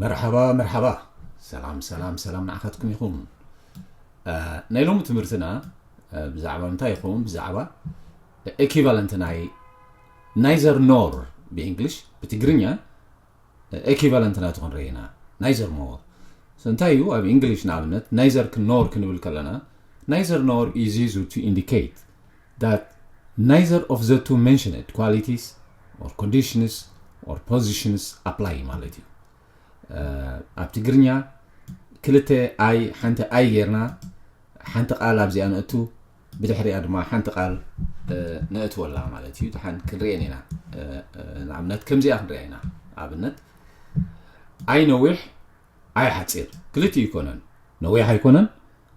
መርሓባ መርሓባ፣ ሰላም ሰላም ሰላም ንዓኻትኩም ይኹን። ናይ ሎሚ ትምህርትና ብዛዕባ እንታይ ይኸውን? ብዛዕባ ኤኪቫለንት ናይ ናይዘር ኖር ብእንግሊሽ፣ ብትግርኛ ኤኪቫለንት ናቱ ክንርኢ ኢና። ናይዘር ኖር እንታይ እዩ? ኣብ እንግሊሽ ንኣብነት ናይዘር ኖር ክንብል ከለና፣ ናይዘር ኖር is used to indicate that neither of the two mentioned qualities or conditions or positions apply ማለት እዩ። ኣብ ትግርኛ ክልተ ኣይ፣ ሓንቲ ኣይ ጌርና ሓንቲ ቃል ኣብዚኣ ነእቱ፣ ብድሕሪኣ ድማ ሓንቲ ቃል ነእትወላ ማለት እዩ። ድሓን ክንሪኤን ኢና። ንኣብነት ከምዚኣ ክንሪኣ ኢና። ኣብነት ኣይ ነዊሕ ኣይ ሓፂር ክልቲኡ ኣይኮነን። ነዊሕ ኣይኮነን፣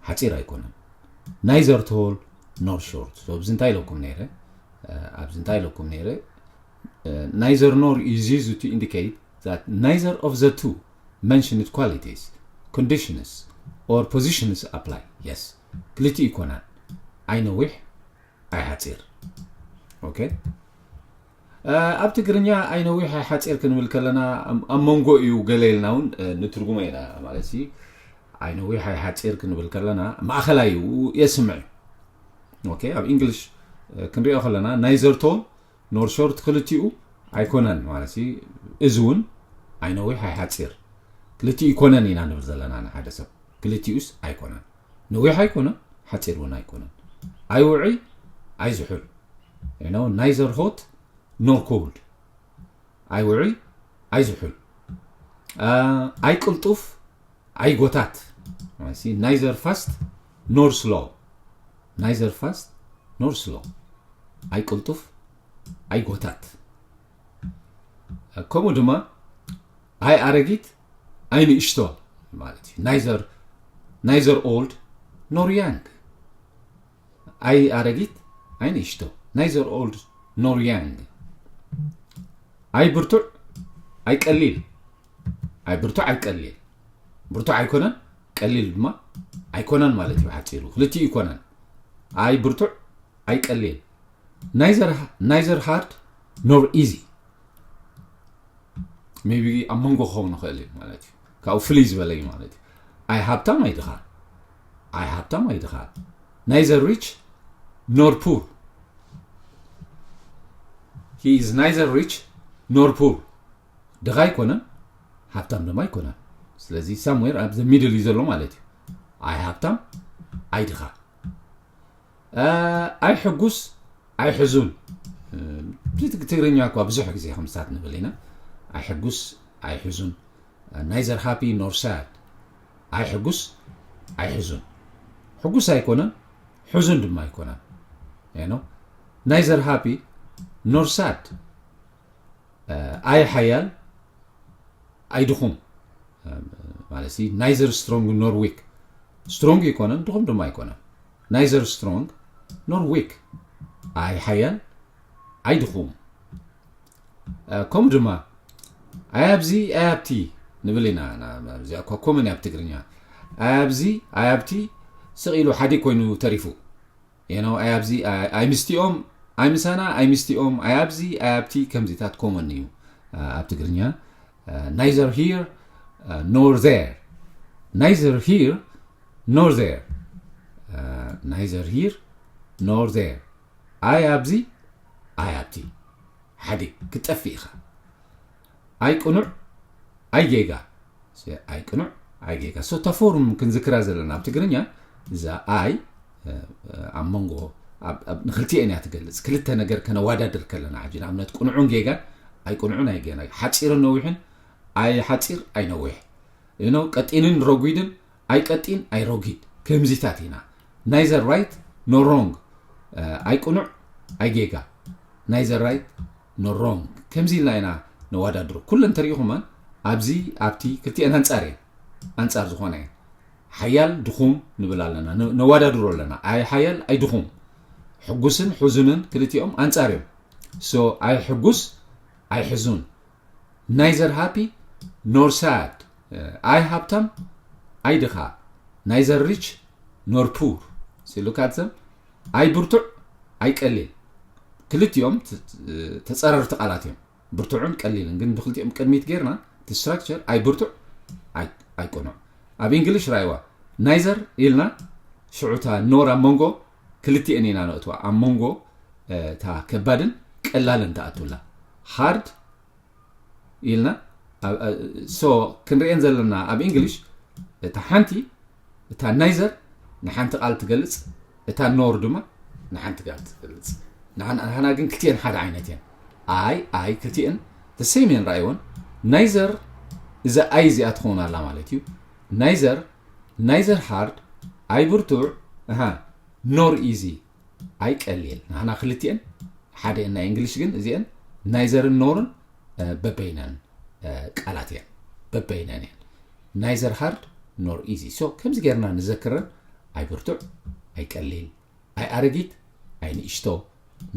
ሓፂር ኣይኮነን። ናይዘር ቶል ኖር ሾርት። ኣብዚ እንታይ ኢለኩም ነይረ? ኣብዚ እንታይ ኢለኩም ነይረ? Neither nor is used to indicate that neither of the two mentioned qualities, conditions or positions apply. Yes, ክልቲኡ ኣይኮነን። ኣይ ነዊሕ ኣይ ሓፂር። ኦኬ፣ ኣብ ትግርኛ ኣይ ነዊሕ ኣይ ሓፂር ክንብል ከለና ኣብ መንጎ እዩ ገለ ኢልና እውን ንትርጉሞ ኢና። ማለት ሲ ኣይ ነዊሕ ኣይ ሓፂር ክንብል ከለና ማእኸላይ እዩ የስምዕ እዩ። ኦኬ፣ ኣብ እንግሊሽ ክንሪኦ ከለና ናይዘር ቶል ኖር ሾርት ክልቲኡ ኣይኮነን። ማለት ሲ እዚ እውን ኣይ ነዊሕ ኣይ ሓፂር ክልቲኡ ኣይኮነን ኢና ንብል ዘለና ንሓደ ሰብ። ክልቲኡስ ኣይኮነን። ነዊሕ ኣይኮነን፣ ሓፂር እውን ኣይኮነን። ኣይ ውዑይ ኣይ ዝሑል። You know, neither hot nor cold። ኣይ ውዑይ ኣይ ዝሑል። ኣይ ቅልጡፍ ኣይ ጎታት። Neither fast nor slow። Neither fast nor slow። ኣይ ቅልጡፍ ኣይ ጎታት። ከምኡ ድማ ኣይ ኣረጊት ኣይ ንእሽቶ ማለት እዩ። Neither old nor young። ኣይ ኣረጊት ኣይ ንእሽቶ። Neither old nor young። ኣይ ብርቱዕ ኣይ ቀሊል። ኣይ ብርቱዕ ኣይ ቀሊል። ብርቱዕ ኣይኮነን፣ ቀሊል ድማ ኣይኮነን ማለት እዩ ብሓፂሩ። ክልቲኡ ኣይኮነን። ኣይ ብርቱዕ ኣይ ቀሊል። Neither hard nor easy። Maybe ኣብ መንጎ ክኸውን ይኽእል እዩ ማለት እዩ። ካብኡ ፍልይ ዝበለ እዩ ማለት እዩ። ኣይ ሃብታም ኣይ ድኻ። ኣይ ሃብታም ኣይ ድኻ። Neither rich nor poor። He is neither rich nor poor። ድኻ ኣይኮነን፣ ሃብታም ድማ ኣይኮነን። ስለዚ somewhere ኣብ the middle እዩ ዘሎ ማለት እዩ። ኣይ ሃብታም ኣይ ድኻ። ኣይ ሕጉስ ኣይ ሕዙን። ብትግርኛ እኳ ብዙሕ ግዜ ከምስታት ንብል ኢና። ኣይ ሕጉስ ኣይ ሕዙን። Neither happy nor sad። ኣይ ሕጉስ ኣይ ሕዙን። ሕጉስ ኣይኮነን፣ ሕዙን ድማ ኣይኮነን። Neither happy nor sad። ኣይ ሓያል ኣይ ድኹም። ማለት neither strong nor weak። ስትሮንግ ኣይኮነን፣ ድኹም ድማ ኣይኮነን። Neither strong nor weak። ኣይ ሓያል ኣይ ድኹም። ከምኡ ድማ ኣይ ኣብዚ ኣይ ኣብቲ ንብል ኢና። እዚኣ እኳ ኮመን ኣብ ትግርኛ። ኣይ ኣብዚ ኣይ ኣብቲ ስቕ ኢሉ ሓደ ኮይኑ ተሪፉ። ኣይ ኣብዚ ኣይ ምስቲኦም ኣይ ምሳና ኣይ ምስቲኦም ኣይ ኣብዚ ኣይ ኣብቲ ከምዚታት ኮመን እዩ ኣብ ትግርኛ። Neither here nor there። Neither here nor there። Neither here nor there። ኣይ ኣብዚ ኣይ ኣብቲ ሓደ ክትጠፍእ ኢኻ። ኣይ ቅኑዕ ኣይ ጌጋ። ኣይ ቅኑዕ ኣይ ጌጋ። So እታ ፎርም ክንዝክራ ዘለና ኣብ ትግርኛ እዛ ኣይ ኣብ መንጎ ንክልቲኤን እያ ትገልፅ። ክልተ ነገር ከነዋዳድር ከለና ሕጂ ንኣብነት ቅኑዕን ጌጋን ኣይ ቅኑዕን ኣይ ጌጋ፣ ሓፂርን ነዊሕን ኣይ ሓፂር ኣይ ነዊሕ፣ ቀጢንን ረጒድን ኣይ ቀጢን ኣይ ረጒድ ከምዚታት ኢና። Neither right nor wrong። ኣይ ቅኑዕ ኣይ ጌጋ። Neither right nor wrong። ከምዚ ኢልና ኢና ነዋዳድሮ። ኩለን ተሪኢኹመን ኣብዚ ኣብቲ ክልቲኤን ኣንፃር እየን። ኣንፃር ዝኾነ እየን። ሓያል ድኹም ንብል ኣለና። ነዋዳድሮ ኣለና። ኣይ ሓያል ኣይ ድኹም። ሕጉስን ሕዙንን ክልቲኦም ኣንፃር እዮም። So ኣይ ሕጉስ ኣይ ሕዙን። Neither happy nor sad። ኣይ ሃብታም ኣይ ድኻ። Neither rich nor poor። See, look at them። ኣይ ብርቱዕ ኣይ ቀሊል። ክልቲኦም ተፃረርቲ ቃላት እዮም። ብርቱዕን ቀሊልን። ግን ንክልቲኦም ቅድሚት ጌርና እቲ ስትራክቸር ኣይ ብርቱዕ ኣይኮነን። ኣብ እንግሊሽ ራይዋ ናይዘር ኢልና ሽዑ እታ ኖር ኣብ መንጎ ክልቲኤን ኢና ነእትዋ። ኣብ መንጎ እታ ከባድን ቀላልን ትኣቱላ። ሃርድ ኢልና ሶ ክንርኤን ዘለና ኣብ እንግሊሽ እታ ሓንቲ እታ ናይዘር ንሓንቲ ቃል ትገልጽ፣ እታ ኖር ድማ ንሓንቲ ቃል ትገልጽ። ንሓና ግን ክልቲኤን ሓደ ዓይነት እየን። ኣይ ኣይ ክልቲኤን ተሰይም እየን። ረኣይወን ናይዘር እዛ ኣይ እዚኣ ትኸውን ኣላ ማለት እዩ። ናይዘር ናይዘር ሃርድ ኣይ ብርቱዕ፣ ኣሃ፣ ኖር ኢዚ ኣይ ቀሊል። ንሕና ክልቲኤን ሓደ እየን። ናይ እንግሊሽ ግን እዚኤን ናይዘርን ኖርን በበይነን ቃላት እየን፣ በበይነን እየን። ናይዘር ሃርድ ኖር ኢዚ። ሶ ከምዚ ጌርና ንዘክረን። ኣይ ብርቱዕ ኣይ ቀሊል፣ ኣይ ኣረጊት ኣይ ንእሽቶ፣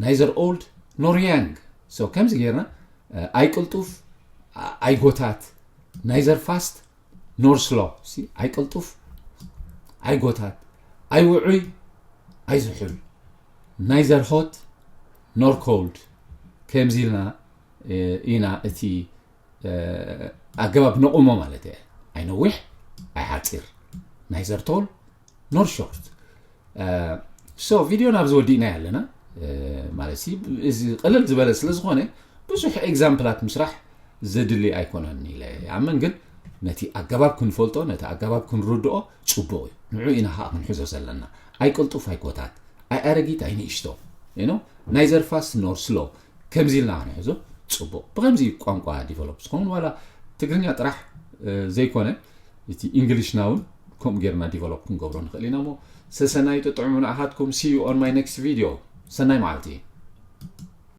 ናይዘር ኦልድ ኖር ያንግ። ሶ ከምዚ ጌርና ኣይ ቅልጡፍ ኣይ ጎታት፣ ናይዘር ፋስት ኖር ስሎ። ኣይ ቅልጡፍ ኣይ ጎታት፣ ኣይ ውዑይ ኣይ ዝሑል፣ ናይዘር ሆት ኖር ኮልድ። ከምዚ ኢልና ኢና እቲ ኣገባብ ነቑሞ ማለት እየ። ኣይ ነዊሕ ኣይ ሓፂር፣ ናይዘር ቶል ኖር ሾርት። ሶ ቪድዮ ናብዚ ወዲእና ኣለና ማለት እዚ ቅልል ዝበለ ስለ ዝኾነ ብዙሕ ኤግዛምፕላት ምስራሕ ዘድሊ ኣይኮነን ኢለ ይኣምን። ግን ነቲ ኣገባብ ክንፈልጦ፣ ነቲ ኣገባብ ክንርድኦ ጽቡቕ እዩ። ንዑ ኢና ከዓ ክንሕዞ ዘለና። ኣይ ቅልጡፍ ኣይ ጎታት፣ ኣይ ኣረጊት ኣይ ንእሽቶ፣ you know፣ ናይዘር ፋስት ኖር ስሎ ከምዚ ኢልና ክንሕዞ ጽቡቕ። ብከምዚ ቋንቋ ዲቨሎፕ ዝኸውን ዋላ ትግርኛ ጥራሕ ዘይኮነ እቲ እንግሊሽና እውን ከምኡ ጌርና ዲቨሎፕ ክንገብሮ ንኽእል ኢና። እሞ ሰሰናይ ጥጥዑሙ ንኣኻትኩም። See you on my next video። ሰናይ መዓልቲ።